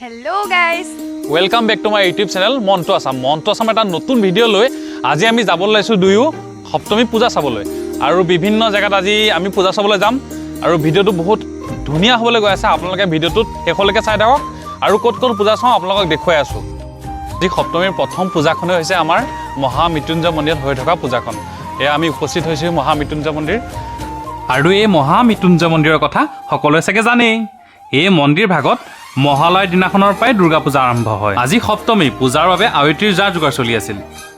Hello guys. Welcome back to my YouTube channel Montu Assam. Montu Assam এটা নতুন video' লৈ আজি আমি যাব ওলাইছোঁ দুয়ো সপ্তমী পূজা চাবলৈ আৰু বিভিন্ন জেগাত আজি আমি পূজা চাবলৈ যাম আৰু ভিডিঅ'টো বহুত ধুনীয়া হ'বলৈ গৈ আছে। আপোনালোকে ভিডিঅ'টোত শেষলৈকে চাই থাকক আৰু ক'ত ক'ত পূজা চাওঁ আপোনালোকক দেখুৱাই আছোঁ। আজি সপ্তমীৰ প্ৰথম পূজাখনেই হৈছে আমাৰ মহামৃত্যুঞ্জয় মন্দিৰত হৈ থকা পূজাখন। এয়া আমি উপস্থিত হৈছোঁ মহামৃত্যুঞ্জয় মন্দিৰ আৰু এই মহামৃত্যুঞ্জয় মন্দিৰৰ কথা সকলোৱে চাগে জানেই। এই মন্দিৰ ভাগত মহালয় দিনাখনৰ পৰাই দুৰ্গা পূজা আৰম্ভ হয়। আজি সপ্তমী পূজাৰ বাবে আয়তীৰ যা যোগাৰ চলি আছিল।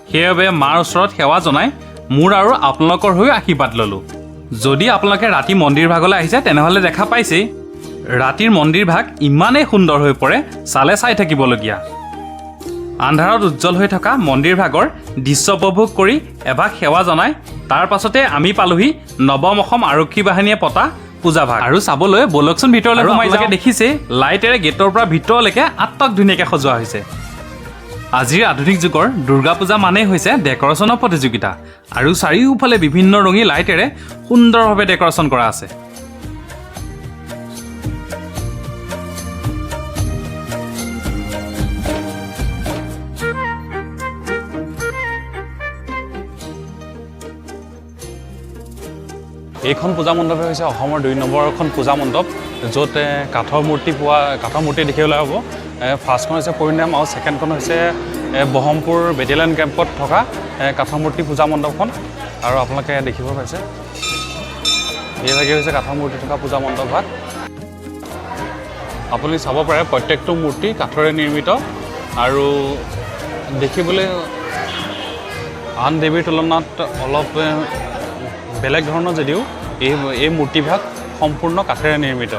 সেইবাবে মাৰ ওচৰত সেৱা জনাই মোৰ আৰু আপোনালোকৰ হৈ আশীৰ্বাদ ল'লোঁ। যদি আপোনালোকে ৰাতি মন্দিৰ ভাগলৈ আহিছে, তেনেহ'লে দেখা পাইছেই, ৰাতিৰ মন্দিৰ ভাগ ইমানেই সুন্দৰ হৈ পৰে, চালে চাই থাকিবলগীয়া। আন্ধাৰত উজ্জ্বল হৈ থকা মন্দিৰ ভাগৰ দৃশ্য উপভোগ কৰি এভাগ সেৱা জনাই তাৰ পাছতে আমি পালোহি নৱম অসম আৰক্ষী বাহিনীয়ে পতা পূজা ভাগ আৰু চাবলৈ ব'লকচোন ভিতৰলৈ সোমাই যাওঁ। দেখিছে, লাইটেৰে গেটৰ পৰা ভিতৰলৈকে আটক ধুনীয়াকৈ সজোৱা হৈছে। আজিৰ আধুনিক যুগৰ দুৰ্গা পূজা মানেই হৈছে ডেক'ৰেশ্যনৰ প্ৰতিযোগিতা আৰু চাৰিওফালে বিভিন্ন ৰঙী লাইটেৰে সুন্দৰভাৱে ডেক'ৰেশ্যন কৰা আছে। এইখন পূজা মণ্ডপে হৈছে অসমৰ 2 নম্বৰখন পূজা মণ্ডপ, য'ত কাঠৰ মূৰ্তি দেখিবলৈ পাব। ফাৰ্ষ্টখন হৈছে পৰিণাম আৰু ছেকেণ্ডখন হৈছে বহৰমপুৰ বেটেলিয়ন কেম্পত থকা কাঠৰ মূৰ্তি পূজা মণ্ডপখন। আৰু আপোনালোকে দেখিব পাইছে, এইভাগে হৈছে কাঠৰ মূৰ্তি থকা পূজা মণ্ডপভাগ। আপুনি চাব পাৰে, প্ৰত্যেকটো মূৰ্তি কাঠৰে নিৰ্মিত আৰু দেখিবলৈ আন দেৱীৰ তুলনাত অলপ বেলেগ ধৰণৰ যদিও এই মূৰ্তিভাগ সম্পূৰ্ণ কাঠেৰে নিৰ্মিত।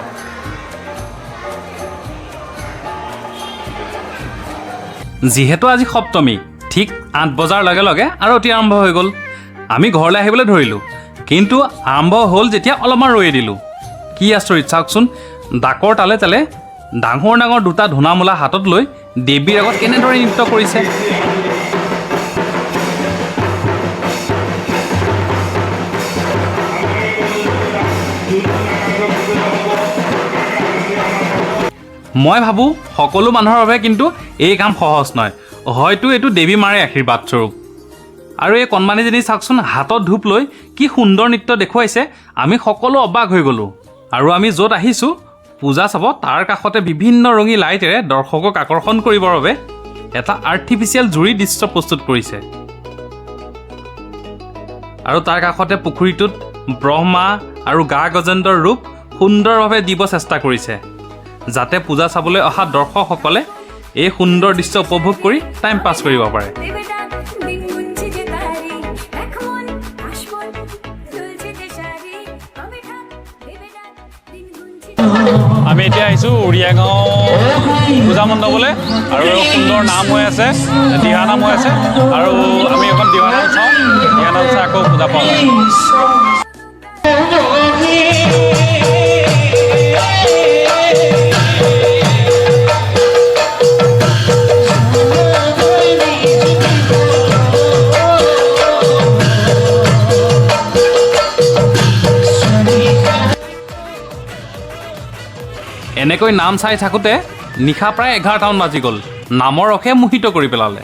যিহেতু আজি সপ্তমী, ঠিক 8 বজাৰ লগে লগে আৰতি আৰম্ভ হৈ গ'ল। আমি ঘৰলৈ আহিবলৈ ধৰিলোঁ, কিন্তু আৰম্ভ হ'ল যেতিয়া অলপমান ৰৈয়ে দিলোঁ। কি আচৰিত, চাওকচোন, ডাকৰ তালে তালে ডাঙৰ ডাঙৰ দুটা ধূনামূলা হাতত লৈ দেৱীৰ আগত কেনেদৰে নৃত্য কৰিছে। মই ভাবোঁ, সকলো মানুহৰ বাবে কিন্তু এই কাম সহজ নহয়। হয়তো এইটো দেৱী মাৰে আশীৰ্বাদ স্বৰূপ। আৰু এই কণমানিজনী চাওকচোন, হাতত ধূপ লৈ কি সুন্দৰ নৃত্য দেখুৱাইছে। আমি সকলো অবাক হৈ গ'লোঁ। আৰু আমি য'ত আহিছোঁ পূজা চাব, তাৰ কাষতে বিভিন্ন ৰঙী লাইটেৰে দৰ্শকক আকৰ্ষণ কৰিবৰ বাবে এটা আৰ্টিফিচিয়েল জুৰি দৃশ্য প্ৰস্তুত কৰিছে আৰু তাৰ কাষতে পুখুৰীটোত ব্ৰহ্মা আৰু গা গজেন্দ্ৰৰ ৰূপ সুন্দৰভাৱে দিব চেষ্টা কৰিছে, যাতে পূজা চাবলৈ অহা দৰ্শকসকলে এই সুন্দৰ দৃশ্য উপভোগ কৰি টাইম পাছ কৰিব পাৰে। দেবে ডাক, দিন গুনছি যে তারি। দেখ মন, আসমন, দুলছে যে সারি। কবে ঠাক, দেবে ডাক, দিন গুনছি। আমি এতিয়া আহিছোঁ উৰিয়াগাঁও পূজা মণ্ডপলৈ আৰু সুন্দৰ নাম হৈ আছে, দিহা নাম হৈ আছে আৰু আমি এখন দিহা নাম চাওঁ। দিহা নাম চাই আকৌ পূজা পাওঁ। এনেকৈ নাম চাই থাকোঁতে নিশা প্ৰায় 11টামান বাজি গ'ল। নামৰ ৰসে মোহিত কৰি পেলালে।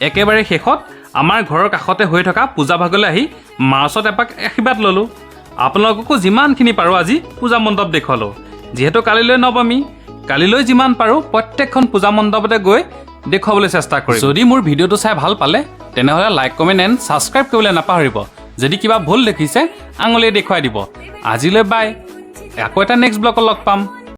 একেবাৰে শেষত আমাৰ ঘৰৰ কাষতে হৈ থকা পূজা ভাগলৈ আহি মাৰ ওচৰত এপাক আশীৰ্বাদ ল'লোঁ। আপোনালোককো যিমানখিনি পাৰোঁ আজি পূজা মণ্ডপ দেখুৱালোঁ। যিহেতু কালিলৈ নৱমী, কালিলৈ যিমান পাৰোঁ প্ৰত্যেকখন পূজা মণ্ডপতে গৈ দেখুৱাবলৈ চেষ্টা কৰিম। যদি মোৰ ভিডিঅ'টো চাই ভাল পালে, তেনেহ'লে লাইক, কমেণ্ট এণ্ড ছাবস্ক্ৰাইব কৰিবলৈ নাপাহৰিব। যদি কিবা ভুল দেখিছে, আঙুলিয়ে দেখুৱাই দিব। আজিলৈ বাই, আকৌ এটা নেক্সট ব্লগত লগ পাম।